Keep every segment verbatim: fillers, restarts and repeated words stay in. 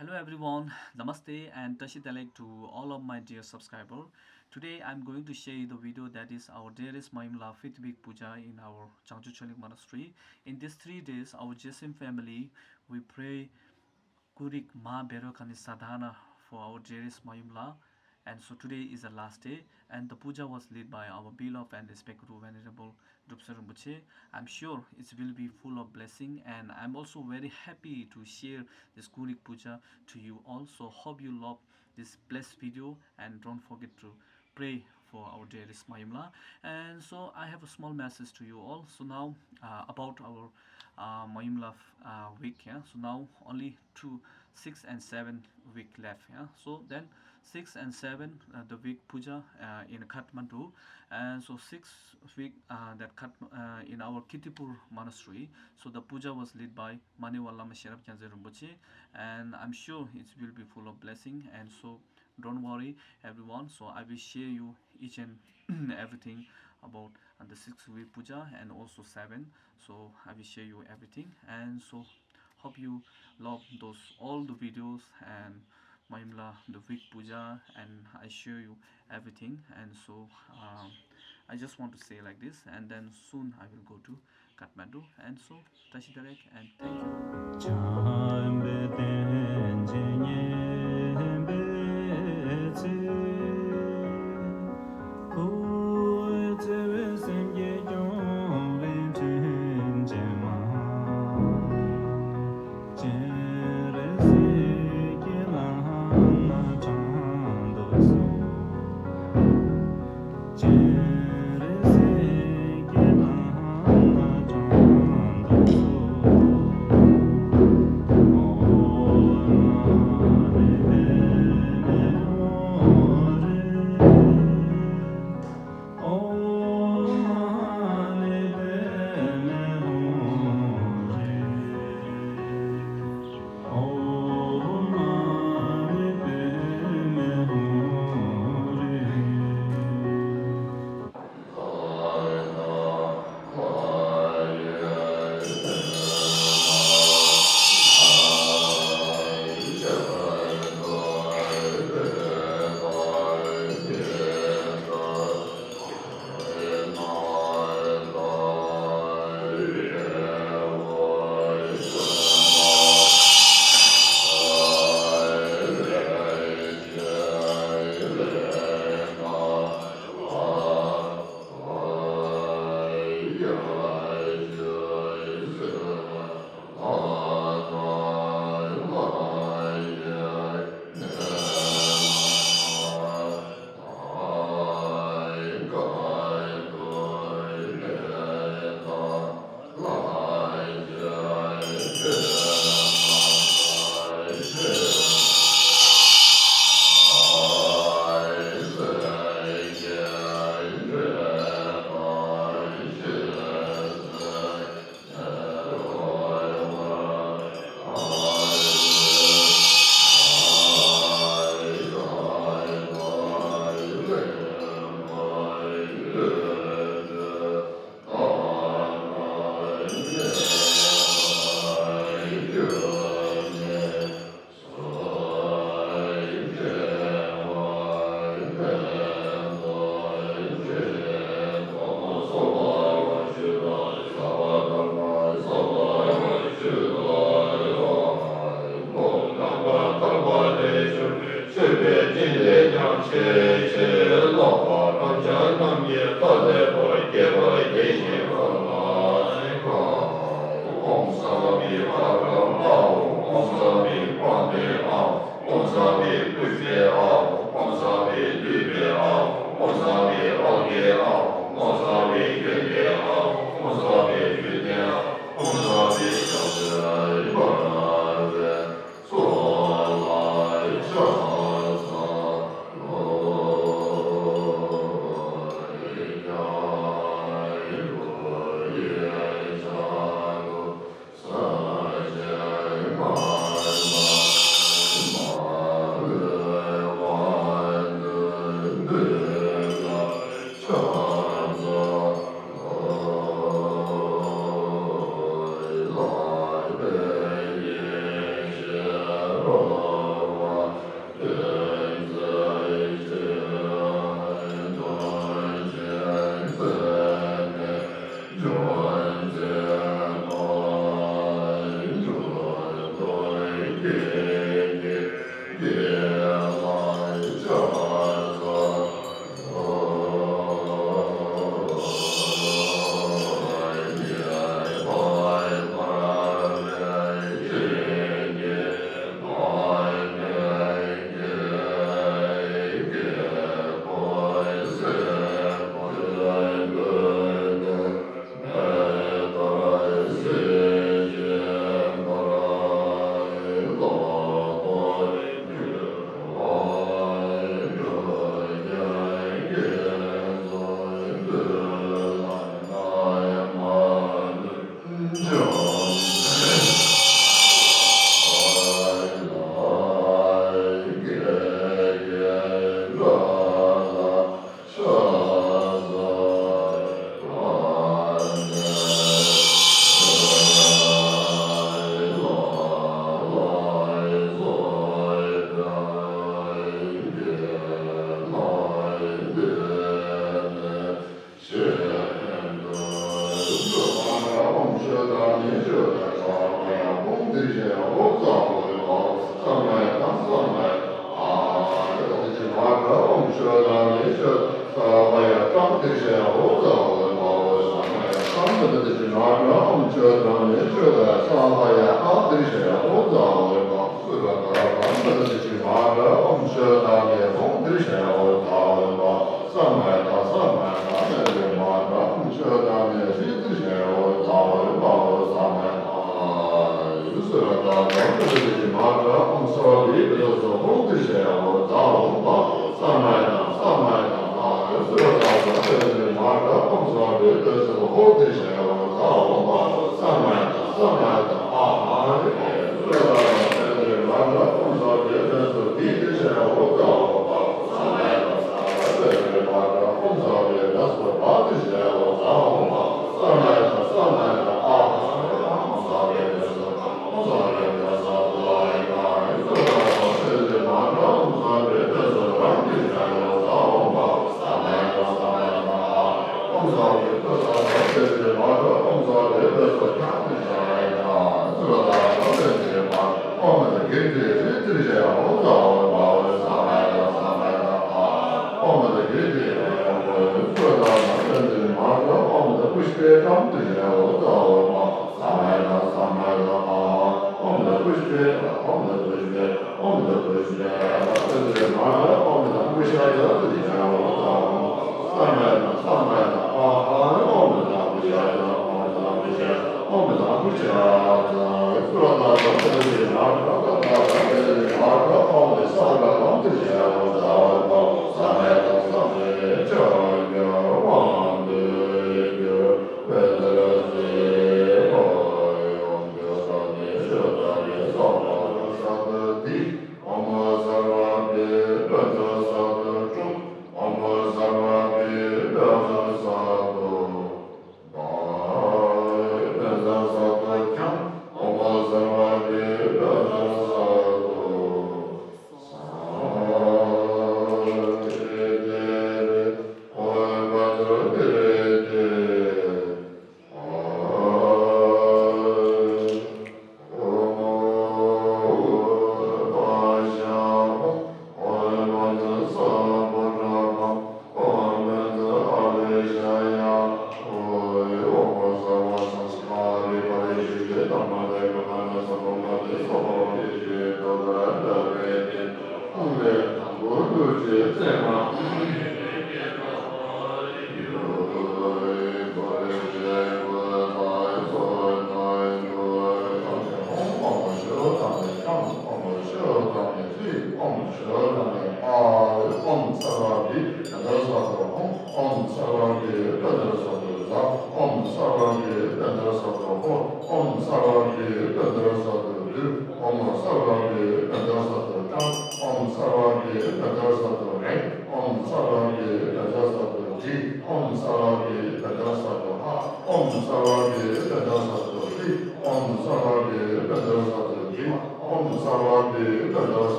Hello everyone, Namaste and Tashi Delek to all of my dear subscriber. Today I'm going to share the video that is our dearest Mayumla fifth week puja in our Changchu Choling Monastery. In these three days, our J S M family, we pray Kurik Ma Bero Kani Sadhana for our dearest Mayumla. And so today is the last day, and the puja was led by our beloved and respected Venerable Drupsen Rinpoche. I'm sure it will be full of blessing, and I'm also very happy to share this Kurik Puja to you all. So hope you love this blessed video, and don't forget to pray for our dearest Mayumla. And so I have a small message to you all. So now, uh, about our uh, Mayumla uh, week. Yeah? So now only two, six and seven week left. Yeah? So then six and seven, uh, the week puja uh, in Kathmandu, and so six week uh, that Katm- uh, in our Kirtipur monastery. So the puja was led by Maniwa Lama Sherab Khyentse Rinpoche, and I'm sure it will be full of blessing. And so don't worry, everyone. So I will share you each and everything about uh, the six week puja and also seven. So I will share you everything. And so hope you love those all the videos and Mayumla, the week puja, and I show you everything. And so um, I just want to say like this, and then soon I will go to Kathmandu. And so Tashi Delek, and thank you. བྱམས་པའི་བསྟན་འཛིན་ཉན་པའི་ཚེ། བུ་བརྩེ་བའི་སེམས་ཀྱིས་སྐྱོང་བའི་དྲིན་ཅན་མ། སྤྱན་རས་གཟིགས་ཀྱི་ལྷ་མོ་དྲང་དུ་གསོལ། སྤྱན་རས་གཟིགས་ཀྱི་ལྷ་མོ་དྲང་དུ་གསོལ། ཨོཾ་ཨ་ནི་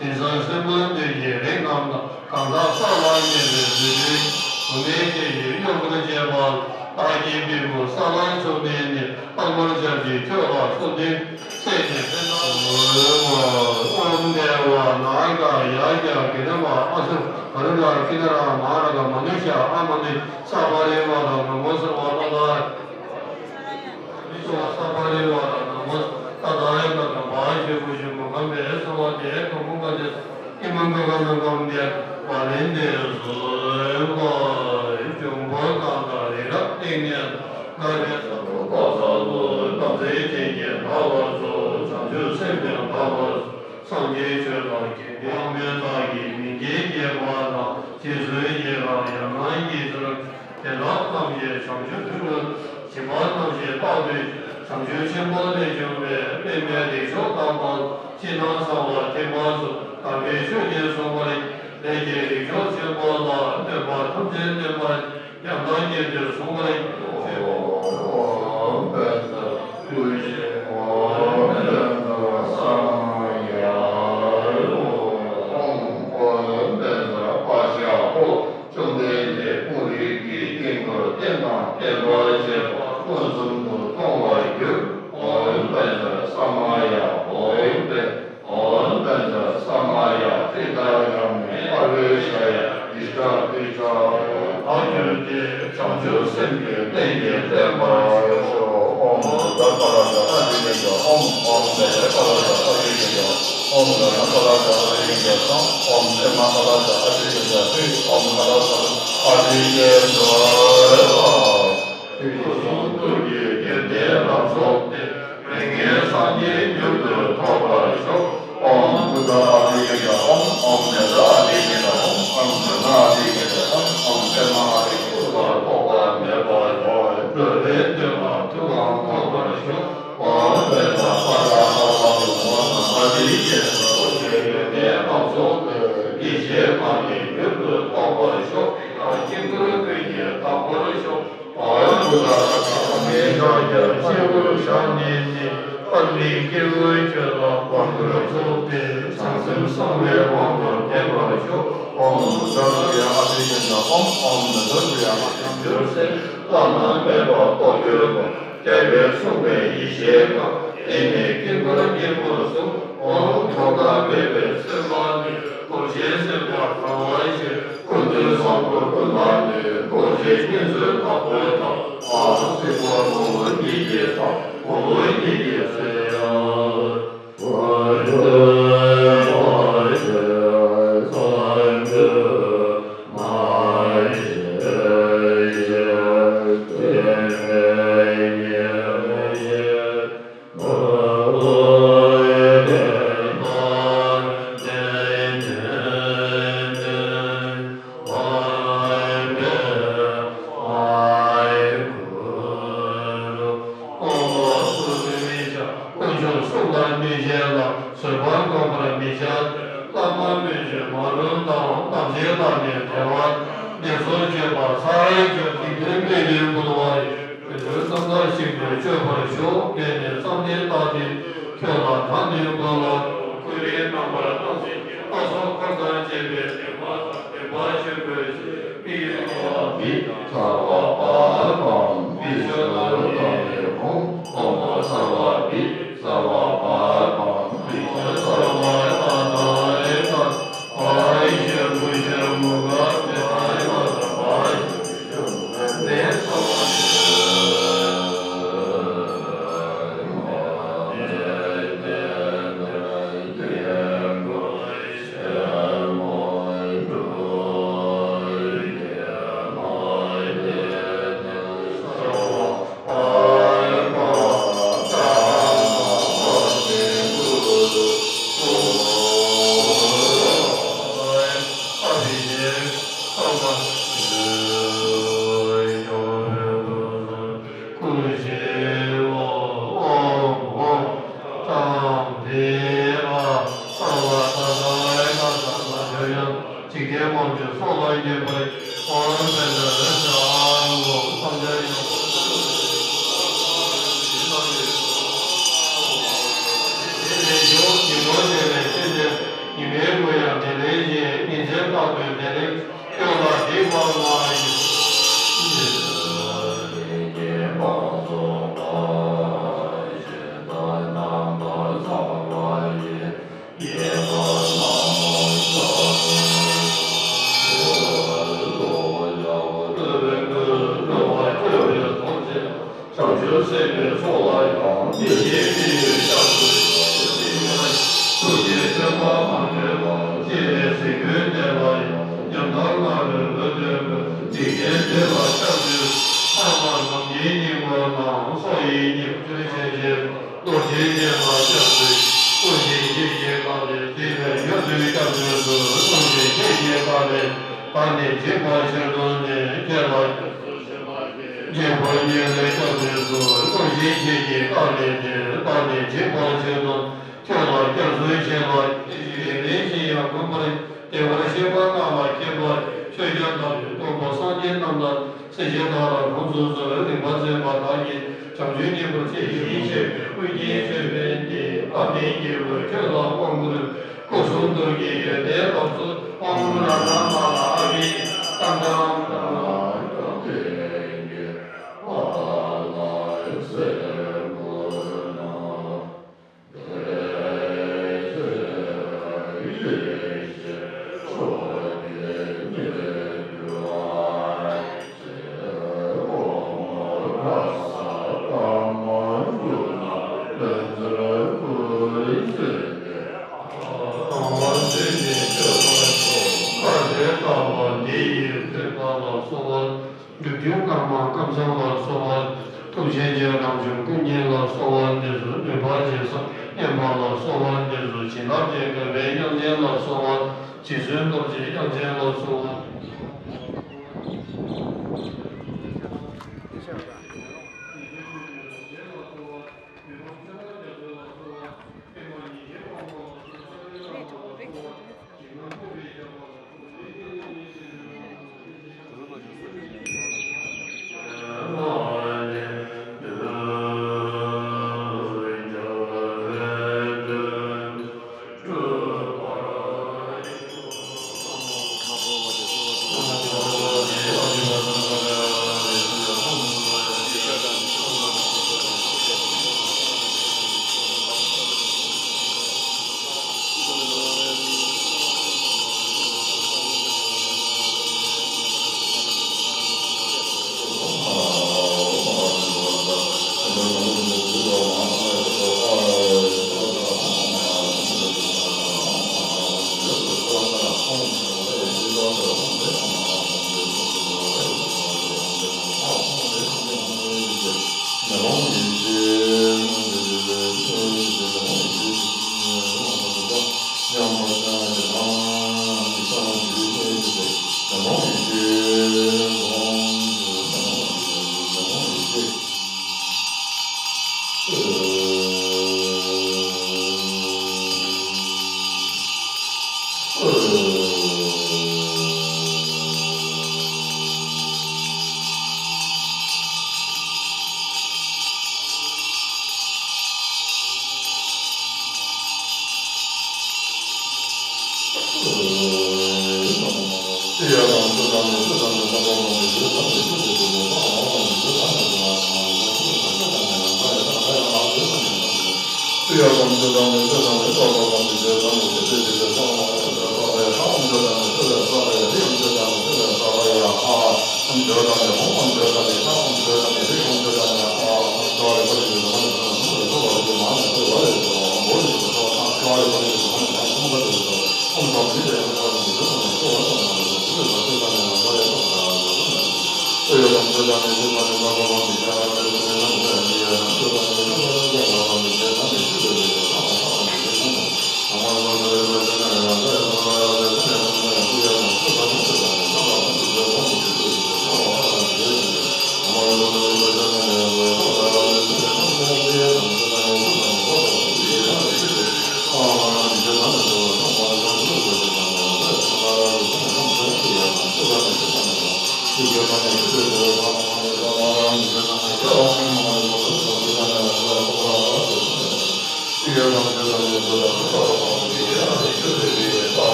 དེང་སང་སེམས་པ་འདི་ཡི་རིགས་རྣམས་ལ་གང་དག་ས་ལ་ཉེ་བའི་རྫུ་འཕྲུལ་བུད་མེད་སྐྱེས་ཀྱི་གཡོ་འཕེན་བྱེད་པ་ལ། བདག་གི་པུས་མོ་ས་ལ་བཙུགས་ནས་ནི། ལྷག་པར་སྦྱར་ཏེ་ཐོད་པ་གསུམ་ལྡན་སད་ནས་ཕན་ཐོགས། ཨོཾ་དེ་ཝ་ན་ག་ཡ་ག་གི་ན་མ་ཨ་སུ་ག་རུ་ར་ཀི་ན་ར་མ་ར་ག་མ་ནུ་ཤ་ཨ་མ་ནི་ས་པ་རི་ཝ་ར་ན་མོ་ས་བ་ཏ་ཏ། མི་ཚོགས་ས་པ་རི་ཝ་ར་ན་མོ་ཏ་ཏ་ཡ་ན་ག་བ་ཞེ་པོ་ཞེ་མོ་གམ་པའི་ས་བ་དེ་གང་པོ་ག་དེ་ཨི་མ་ག་ག་ན་གམ་དེ་བ་ལེན་དེ་བཟོད་པ་འབྱུང་པོ་གང་དག་རི་རབ་སྟེང་ནས་དགའ་བའི་ས་རུ་པ་ས་ལུ་དམ་ཚིག་ཅན་གྱི་བདག་པར་གསོལ། བྱང་ཆུབ་སེམས་ཀྱི་བདག་པར་སངས་རྒྱས་ཆོས་དང་དགེ་འདུན་དམན་བདག་གི་མིང་གིས་བསྐྱེད་པ་དང་རྗེ་བཙུན་གྱི་རང་ཡང་ན་གྱི་ཚུལ། དེ་དག་ཐམས་ཅད་བྱང་ཆུབ་ཏུ་བྱིན་པ་ཐམས་ཅད་རྟག་ཏུ་བྱང་ཆུབ་ཆེན་པོ་ལས་བྱུང་བའི་པདྨའི་རིགས་མཆོག་དམ་པ་ཕྱི་ནང་གསང་བ་ཐེག་པ་སོགས་དམ་པའི་ཆོས་ཀྱི་གསུང་པར་ལས་ཀྱི་རིགས་མཆོག་ཆེན་པོ་ལ་སྟོན་པ་ཐམས་ཅད་སྟོན་པ་ཡང་དག་བརྒྱུད་དུ་གསུང་བར་བྱེད། ཨོཾ་བཛྲ་ཀུ་ཤ། ཨོཾ་བཛྲ་ས་མ་ཡ། ཨོཾ་བཛྲ་པ་ཤ་ཧོ། བཅོམ་ལྡན་འདས་ཀུན་རིག་གི་དཀྱིལ་འཁོར་རྟེན་དང་བརྟེན་པར་བཅས་པ་མངོན་སུམ་དུ་མཐོང་བར་འགྱུར། ཨོཾ་བཛྲ་ས་མ་ཡ། ཨོཾ་བཛྲ། ཨོཾ་བཛྲ་ས་མ་ཡ། ཧྲཱི་ཏ་ཡ་མི་ཨ་རུ་ཤ་ཡ་ཨིཥྛ་ཏཱིཥྛ། བར་གྱུར་ཏེ་བྱང་ཆུབ་སེམས་ཀྱི་རྟེན་གྱི་བརྟེན་པར་ཤོག་ཨོཾ་བཛྲ་ཀ་ལ་ཛ་ཨ་ཏི་ཀ་ཛ་ཨོཾ། ཨོཾ་བཛྲ་ཀ་ལ་ཛ་ཨ་ཏི་ཀ་ཛ། ཨོཾ་རཏྣ་ཀ་ལ་ཛ་ཨ་ཏི་ཀ་ཛ་ཨོཾ། ཨོཾ་པདྨ་ཀ་ལ་ཛ་ཨ་ཏི་ཀ་ཛ་ཧྲཱིཿ་ཨོཾ་ཀ་ལ་ཛ་ཨ་ཏི་ཀ་ཛ། ཕུན་སུམ་ཚོགས་ཀྱི་རྒྱུད་སྡེ་ལ་སོགས་ཏེ། མྱ་ངན་སངས་རྒྱས་མྱུར་དུ་ཐོབ་པར་ཤོག་ཨོཾ་བུདྡྷ་ཨ་ཏི་ཀ་ཛ་ཨོཾ། ཨོཾ་ནེ་ཙ་ཨ་ཏི་ཀ་ཛ་ཨོཾ། ཨོཾ་རཏྣ་ཨ་ཏི་ཀ་ཛ་ཨོཾ། ཨོཾ་པདྨ་ཨ་ཏི་ཀ་ཛ། ཐོགས་པ་མེད་པར་ཤོག་འགྲོ་བའི་དོན་ལ་མཐུ་གང་ཐོབ་པར་ཤོག་ཨོཾ་བཛྲ་པ་ཏྲ་ཧ་ར་ཧུ་མོ་ན་ཨ་ཏི་ཀ་ཛ། ཡེ་ཤེས་པ་ནི་མྱུར་དུ་ཐོབ་པར་ཤོག་དཀྱིལ་འཁོར་ཀུན་གྱི་བདག་པོར་ཤོག་ཨོཾ་བུདྡྷ་ཨ་ཏི་ཀ་ཛ། ཨ་ཏི་ཀ་ཛ། སྤྱི་བོར་བཞག་ནས་ནི། པདྨའི་དཀྱིལ་འཁོར་ཁྱོད་ལ་དབང་བསྐུར་ཚོགས་པའི་བྱང་སེམས་གསང་བའི་དབང་དུ་ལྡན་པར་ཤོག་ཨོཾ་བཛྲ་ཀུ་ཡ་ཨ་ཏི་ཀ་ཛ་ཨོཾ། ཨོཾ་ན་ཛ་ཀུ་ཡ་ཨ་ཏི་ཀ་ཛ། བླ་ན་མེད་པ་རྟོགས་གྱུར་པ། རྒྱལ་བས་གསུངས་པའི་ཡེ་ཤེས་ཀྱང་། དེ་ནི་དཀྱིལ་འཁོར་སྙིང་པོར་གསུངས། ཨོཾ་ཐོག་མཐའ་མེད་པའི་སེམས་དཔའ་ནི། རྡོ་རྗེ་སེམས་དཔའ་གང་བ་ཞིག་ཀུན་ཏུ་བཟང་པོ་ཀུན་ལ་ནི། རྡོ་རྗེ་བསྙེན་མཛོད་དམ་པའི་ཐབས། ཨ་སྲིད་པ་ངོ་བོ་ཉིད་ཀྱི་ཐབས། ངོ་བོ་ཉིད་ཀྱི་ཚེ་ཡང་། གཞན་ལ་བཟོད་པ་བསྔོ་བར་མི་བྱ། བླ་མ་སྨོས་ཅི་མ་རུངས་དང་། རྣམ་མཁྱེན་བླ་མའི་བདེ་བ་དང་། ངན་སོང་སྤྱོད་པ་ཚར་གཅོད། ཇི་ལྟར་སྨོན་ནུས་འབུལ་བ་ཡིས། དུས་གསུམ་མཐར་ཕྱིན་དུ་སྤྱོད་པར་ཤོག་དེ་ནས་བསམ་གཏན་བཏབ་སྟེ། ཁྱོད་ལ་གང་ནས་འབུལ་ལ། ཀུན་རིག་རྣམ་པར་སྣང་སྲིད་ཀྱི། ལྷ་ཚོགས་འཁོར་དང་བཅས་པའི་བདེ་བ་དང་། བདེ་བ་ཆེན་པོའི་ཕྱིར། མི་ཡི་ཚོགས་ལ་མི་ཚ་བ་བག་དང་། མི་ཆོས་ལ་མི་ཡི་ཁོང་། ཁོང་ཁྲོ་ཚ་བ་མི་ཚ་བ་བག་དང་། མི་ཆོས་ཚ་བ་དག་དང་ལས་དང་། བག་ཆེན་པོའི་ཕྱིར། མུ་ག་མི་ཚ་བ་དང་། བག་ཆེན་པོའི་ཕྱིར། མུ་ག་མི་ཚ་བ་ཡིས། ཀུན་གཞི་འོ། ཨོམ་ཨོ། ཀྲམ་རེ་ཨ། ཨ་ཝ་ཏ་ཏ་ཨེ་ཏ་ཏ་ཏ་ཇོ་ཡ། འཇིག་རྟེན་དབང་ཕྱུག་སྲོག་ལ་གནས་པ་ཡི། ཨོམ་བཛྲ་ཨ་ཝ་ཨོམ། ཐམས་ཅད་ཡོངས་སུ་ཉིན་མོ་དེ་ལས་ཤེས་ཏེ། ཉི་མའི་གུ་ཡངས་དེ་ལས་བཞད། ཉི་ཚེ་རྟག་ཏུ་དེ་ལས། ཁྱོད་ལ་སྡིག་པ་མ་ཡིན། བྱང་ཆུབ་སེམས་དཔའི་ཚོགས་ལ་ཡང་། དེ་བཞིན་མི་ཡི་ཞབས་ཏུ་ཞུགས་པའི་ཐུགས་རྗེའི་མཆོད་པ་མ་ལུས་པ། ཅེས་པའི་གཟིགས་མོས་བསྟན་པ་ཡི། ཉམ་ཐག་ལྔ་པའི་འོད་ལྡན་པོས། འཇིག་རྟེན་འདི་ལ་སྐྱབས་སུ་མཆི། ལྷག་པར་ནམ་མཁའི་སྙིང་པོ་རྣམས། སོ་ཡི་སྙིང་པོ་ཆེན་ཞེས། རྡོ་རྗེ་འཆང་ལ་སྐྱབས་སུ་མཆི། རྡོ་རྗེ་འཆང་གི་བཀའ་ལས། བྱིས་པའི་ཡུལ་དུ་སྐྱབས་སུ་མཆི། རྡོ་རྗེ་འཆང་གི་བཀའ་ལས། བདག་ནི་འཇིགས་པ་ཆེན་པོ་ནས། ཁྱེད་ལ་སྐྱབས་སུ་མཆི་མ་ཞེས། འཇིགས་པ་ཉིད་ལས་སྐྱབས་སུ་མཆི། རྡོ་རྗེ་འཆང་གི་བཀའ་ལས་ཏེ། བདག་ནི་འཇིགས་པ་ཆེན་པོ། ཁྱོད་ལ་སྐྱབས་སུ་མཆི་ལགས། ཞེས་ལན་བཞི་ཡང་བསྒོམ་པར། བདེ་བར་གཤེགས་པ་རྣམས་ལ་མཁས་པ། ཆོས་སྐྱོང་དང་ནི་སྟོན་པ་སངས་རྒྱས་རྣམས་དང་། སེམས་ཅན་དག་ལ་དགོངས་སུ་གསོལ། རིག་པ་འཛིན་པ་དག་གིས་བྱང་ཆུབ་སྙིང་པོར་བྱས། ཞེས་བཤད་པའི་ཀུན་མཁྱེན་ཆོས་དཔལ་གྱིས། ཨ་ཏིའི་རྒྱལ་པོས་ཁྱོད་ལ་དབང་བསྐུར། སྐུ་གསུང་ཐུགས་ཀྱི་ཡོན་ཏན་རབ་གསལ། ཨོཾ་རཏྣ་མ་ལ་ཨ་བྷི་ནན་དནམ། འདི་ཡི་མཐུ་རྟགས་ལ་གསོལ་བ། སྒྲུབ་བརྒྱུད་ཀརྨ་ཀཾ་ཚང་ལ་གསོལ་བ། ཐུགས་རྗེ་ཆེན་རབ་འབྱུང་ཀུན་མཁྱེན་ལ་གསོལ་བ་འདེབས་སོ། ནུས་པ་ཇི་བསམ་བསྙེན་པ་ལ་གསོལ་བ་འདེབས་སོ། བྱིན་རླབས་ཀྱི་དགའ་བའི་དབྱངས་ཅན་ལ་གསོལ་བ། རྗེ་བཙུན་རྡོ་རྗེ་དབྱངས་ཅན་ལ་གསོལ་བ།